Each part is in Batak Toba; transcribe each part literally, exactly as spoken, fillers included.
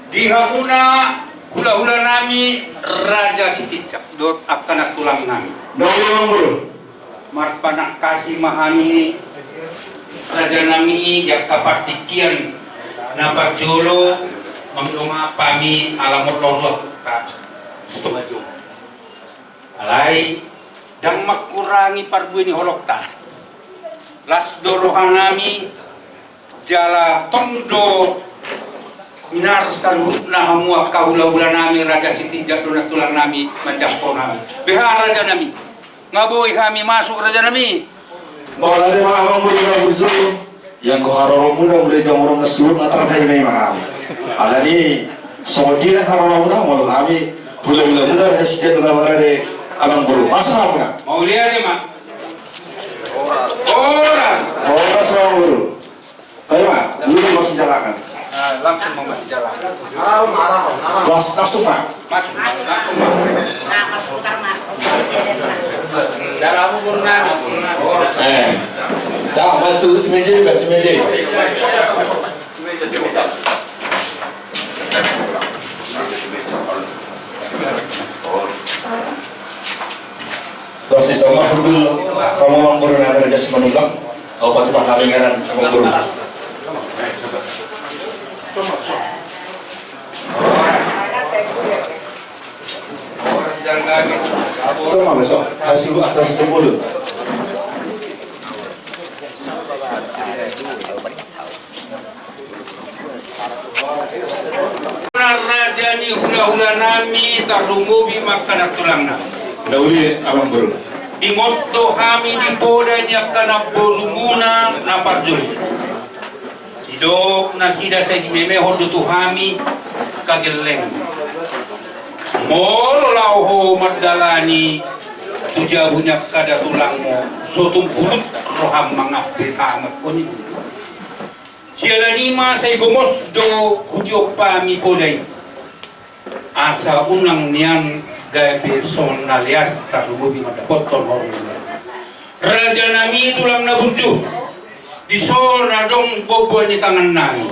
Di hamuna hulahula nami Raja Sitinjak dohot angka nantulang nami. Dong, Amangboru. Marpanangkasi ma hami, raja nami, di angka partingkian na parjolo, mangido maaf hami ala molo rohanta. Alai ndang mangkurangi parbue ni holongta. Las do roha nami, jala tong do minar saluhutna hamu angka hulahula nami, Raja Sitinjak dohot nantulang nami manjangkon hami. Beha raja nami, nga boi hami masuk raja nami. Mauliate ma, Amangboru na burju. Ianggo haroronmuna mulai jam onom na suhut na tarhai ma hami. Alani songon dia na haroronmuna molo hami hulahulamuna Raja Sitinjak dohot na barade, Amangboru. Masuk ma hamuna. Mauliate ma. Horas. Horas, Amangboru. Baik ma, dulu masih jalankan. Nah, langsung ma manjalankan. Arahon, arahon, arahon. Bos, langsung ma. Masuk, langsung ma. Dalam umur nami. Eh, dah, bantu, itu meja, bantu meja. Terus di sana, dulu, kamu Amangboru na Raja Simanullang. Au patupa hami inganan sama guru. Sama besok, hasil atas dulu. Raja ni hulahula nami, tarlumobi ma angka nantulangna. Nauli, Amangboru. Ingot do hami di poda ni angka namborumuna na parjolo. Didok nasida sai dimemehon do tu hami angka gelleng. Molo laho ho mandalani tu jabu ni angka datulangmu, so tung bulut roham mangampe tamat koni. Siala ni i ma sai gomos do hutiop hami poda i. Asa unang nian gabe songon na leas tarlumobi mandapothon horong. Raja nami tulang na burju, dison adong buabua ni tangan nami.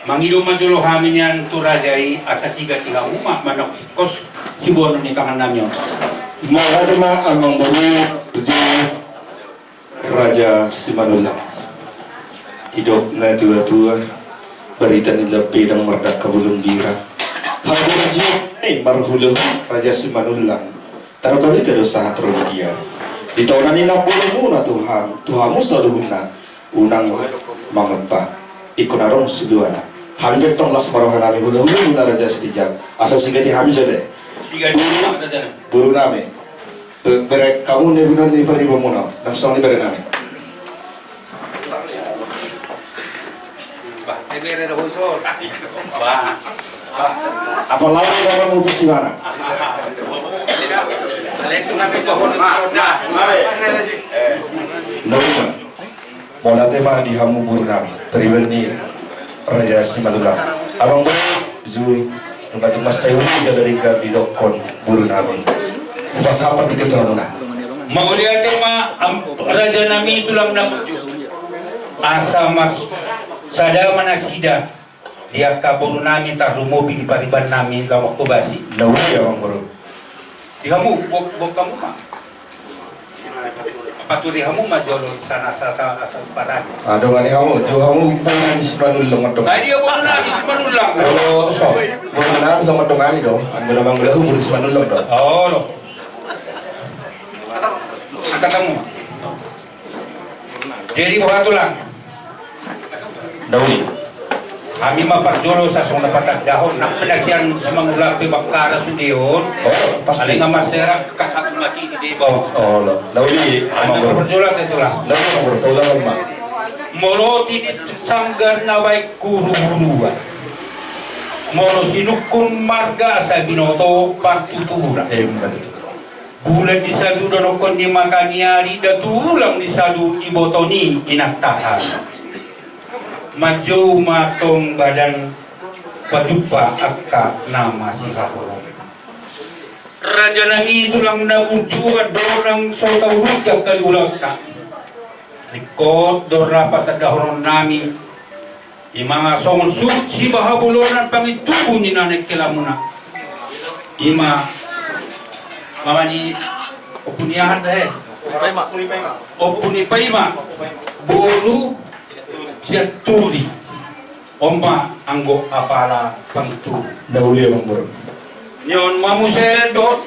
Mangido ma jolo hami nian tu raja i asa sigati hamu ma manang pingkos siboanon ni tangan nami on. Mauliate ma Amangboru burju. Raja Simanullang. Didok natuatua, barita ni lambedang mardangka bulung bira. Haburjuon i marhulahula Raja Simanullang. Tarbarita do sahat ro di dia. Di taonan i namborumuna tu ham, tu hamu saluhutna. Unang mangempa. Ingkon adong siluana. Hami pe tong las ma roha nami hulahulamuna Raja Sitinjak. Asa sigati hami jolo. Sigati boru nami. Be-, bere hamu na binoan ni paribanmuna, ndang songon i bere nami. Bah, eh, bere do khusus. Bah. Bah. Apalagi kalau mau bersibana. Alai sunat itu pun sudah. Nggak usah. Mauliate ma di hamu boru nami, pariban ni Raja Simanullang. Amangboru, ju, nunga tung mansai uli jala denggan didokkon boru nami. Hupasahat partingkian tu hamuna. Mauliate ma, am-, raja nami tulang na burju. Asa ma sada ma nasida. Di angka boru nami tarlumobi di pariban nami laho mangkobasi. Nauli, Amangboru. Di hamu, bok, bok hamu ma. Paturi hamu ma jolo sana sata asal parani. Adong ani hamu, jo hamu boru nami Simanullang adong. Nah, dia boru nami Simanullang. Olo, so. Boru nami adong ani do. Anu nama nggola hamu boru Simanullang do. Olo. Angkat hamu. Jadi boha tulang? Nauli. Hami ma parjolo sasongon na patandahon, nang pe na sian Simanullang pe bangkara sude on. Oh, pasti. Alai nga marserang kasatu mati di deba on. Oh, lo. Nauli. Hami ma parjolo ate tulang. Nauli, Amangboru, tulang ma. Molo tinit sanggar na baik huruhuruan. Molo sinungkun marga asa binoto partuturan. Eh, betul. Bulan di sadu donokkon ni mata ni ari, nda tulang di sadu iboto ni inanta hami. Manjou ma tong badan pajumpa angka na masihaholongan. Raja nami tulang na burju, andorang so tauluti angka di ulanta. Ringkot do ra patandahonon nami. Ima songon suhut sibahabolonan pangintubu ni na nengkelamuna. Ima mama ni Ompu ni aha da he? Ompu ni Paima. Boru Sianturi. On ma anggo apala pangintubu. Na uli amang boru. Ni on ma muse dohot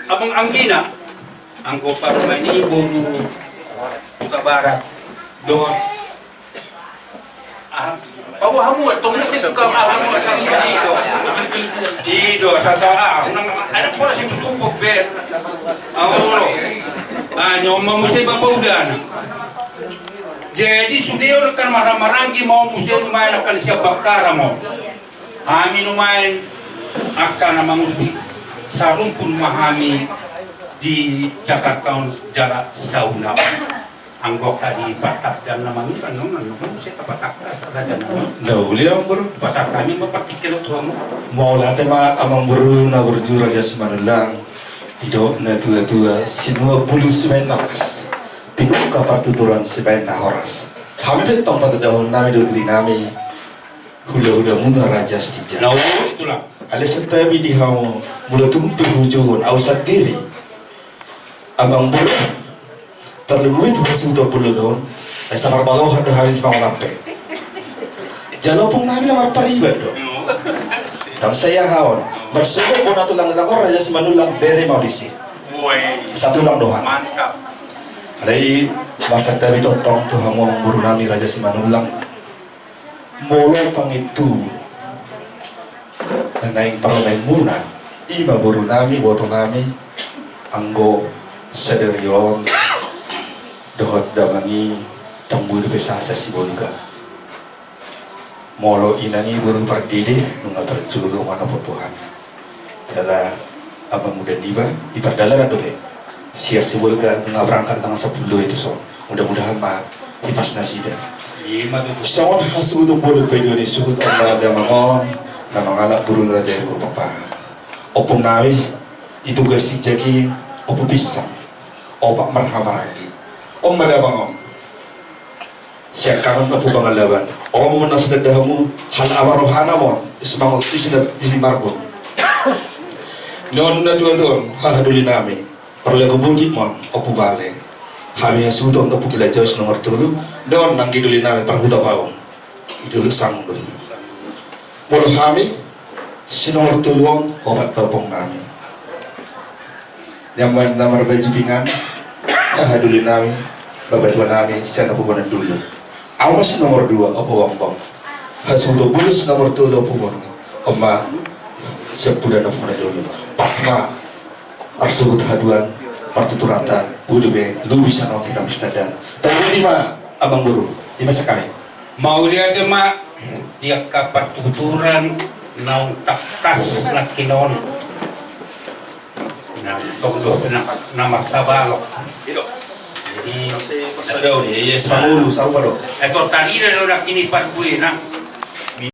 amang anggina. Anggo parumaen i boru Kutabarat dohot aha, paboa hamu tong na sing tukang aha hamu sasudi do. Ido sasa ah unang anak bola sing tutupuk be. Aolo. Ah, ni on ma muse bapa udana. Jadi sude on kan marhaha maranggi ma on muse nuaeng angka na sian Bangkara ma on. Hami nuaeng angka na mangurupi sarumpun ma hami di Jakarta on jala saulaon. Anggo angka di patangkas na mangurupi on, anggo muse tapatangkas raja na mangurupi. Na uli amang boru. Pasahat hami ma partingkian on tu hamu. Mauliate ma amang boru na burju Raja Simanullang. Didok na tua-tua, sinuan bulung sibaen na las, pinungka partuturan sibaen na horas. Hami pe tong patudahon nami do diri nami. Hula-hula muna Raja Sitinjak. Na uli tulang. Alai santabi di hamu molo tung pe hujungon au sandiri. Amang boru. Tarlumobi tu hasuhuton bolon on. Ai sabar balohan do hami simangolampe. Jala ompung nami na marpariban do. Ndang sai aha on. Marsogot bona tulang, langkon Raja Simanullang bere ma disi. Satulang do hami. Mantap. Alai marsantabi tongtong tu hamu amang boru nami Raja Simanullang. Molo pangintubu na naeng parumaen muna, ima boru nami, boto nami, anggo sadari on dohot damang i, ndang boi dope sahat Sibolga. Molo inang i boru pardede, nunga parjolo manopo Tuhan. Jala amang uda niba, i pardalanan dope. Sian Sibolga nunga berangkat tanggal sampulu dua itu so. Mudah-mudahan ma hipas nasida. Songon hasuhuton bolon paidua ni suhut on ma damang on, na mangalap boru ni raja i boru Pakpahan. Ompung nami, i Toga Sitinjak i, Ompu Pinsang. Opat marhaha maranggi. On ma damang on. Siangkangan Ompu Pangalaban. On ma na sitanda hamu, hal abar rohana ma on, isi mangot, isi na, isi marbun. Ni on na tua-tua on, haha doli nami. Parlego boti ma on, Ompu Bale. Hami hasuhuton Ompu Belajaus nomor tolu. Ni on anggi doli nami parhuta paung. Doli sangdul. Molo hami, si nomor tolu on, opat ompung nami. Ni on ma na marbaju pingan, haha doli nami, bapatua nami, sian Ompu Bonandulu. Au ma si nomor dua, Ompu Bongbong. Hasuhuton bolon si nomor tolu, Ompu Bongi. On ma sian pudan Ompu Bonandulu. Pas ma marsogot haduan, partuturanta, boi dope, lobi sian on hita marsitandahan. Tarlumobi ma, amang boru, ima sian hami. Mauliate ma, di angka partuturan, naung tangkas nangkin on. Nah, tong do na, na marsabalok. Jadi, sadaon, iya, iya, sangolu, sarupa do. Eh, kok tadi do nangkin i parbuena.